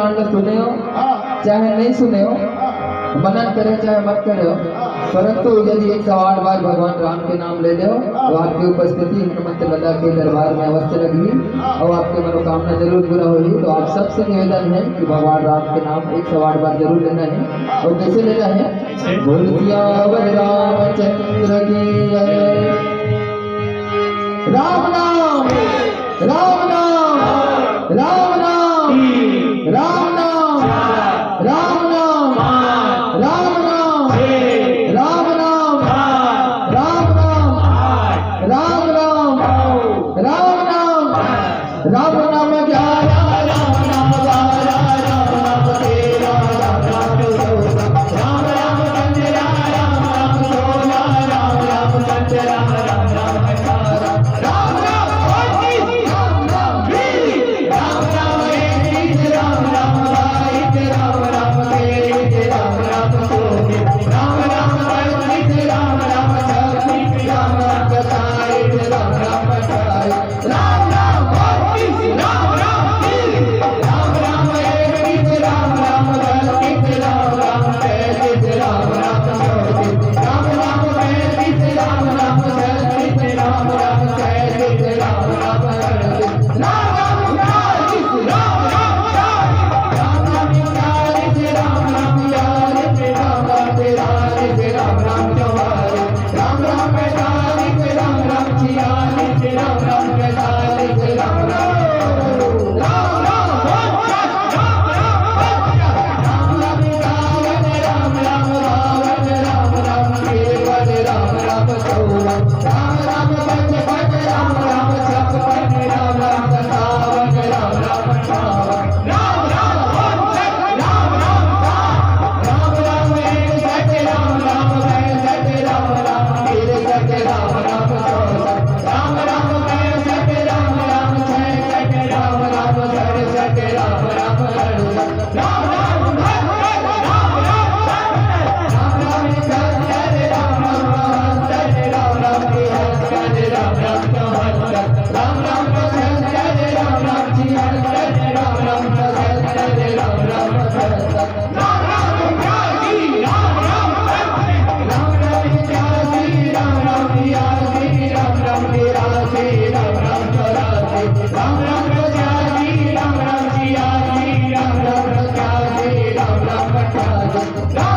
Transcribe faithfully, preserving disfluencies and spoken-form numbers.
कांड सुने हो, हाँ। चाहे नहीं सुने हो, हाँ। मनन करे चाहे मत करे हो, हाँ। परंतु यदि एक सौ आठ बार भगवान राम के नाम ले ले हो, हाँ। तो आपकी उपस्थिति हनुमंत लाला के दरबार में अवश्य लगही, हाँ। और आपकी मनोकामना जरूर पूरा होही। तो आप सबसे निवेदन है कि भगवान राम के नाम एक सौ आठ बार जरूर लेना है। और कैसे लेना है? बोल सियावर रामचंद्र की जय। राम नाम, राम नाम, राम नाम, राम नाम, राम नाम, राम नाम, राम नाम, राम नाम, राम नाम, राम नाम। राम नाम ग्यारा, राम नाम बारा, राम नाम तेरा, राम नाम चौदह, राम राम पंद्रह, राम नाम सोलह, राम नाम सत्रह, राम नाम अठारह, राम नाम उन्नीस, राम नाम बीस, राम नाम इक्कीस, राम नाम बाईस, राम नाम तेईस, राम नाम चौबीस, राम नाम पैंतीस, राम नाम छब्बीस, राम नाम सत्ताईस, राम नाम अट्ठाईस, राम राम बत्तीस, राम राम तीस, राम राम इकतीस, राम राम बत्तीस, राम राम तैंतीस, राम राम चौंतीस, राम राम पैंतीस, राम राम छत्तीस, राम राम सैंतीस, राम राम अड़तीस, राम राम उनतालीस, राम राम चालीस, राम राम इकतालीस, राम राम बयालीस, राम राम तिरालीस, राम राम चौवालीस, राम राम पैंतालीस, राम राम छियालीस, राम राम पैंतालीस, राम राम, राम राम उनचास, राम राम उनचास, राम राम इक्यावन, राम राम बावन, राम राम तिरपन, राम राम चौवन, राम राम पचपन, राम राम छप्पन, राम राम सत्तावन, राम राम अट्ठावन, राम राम उनसठ, राम राम साठ, राम राम इकसठ, राम राम पैंसठ, राम राम तिरसठ, राम राम चौसठ, राम राम पैंसठ, राम राम छियासठ, राम राम सड़सठ, राम राम अड़सठ, राम राम उनहत्तर, राम राम बहत्तर, राम राम इकहत्तर, राम राम बहत्तर, राम राम तिहत्तर, राम राम चौहत्तर, राम राम पचहत्तर, राम राम छिहत्तर, राम राम सतहत्तर, राम राम अठहत्तर, राम राम उनासी, राम राम नब्बे, राम राम इक्यासी, राम राम तिरासी, राम राम तिरासी, राम राम चौरासी, राम राम पचासी, राम राम छियासी, राम राम सतासी, राम राम अट्ठासी,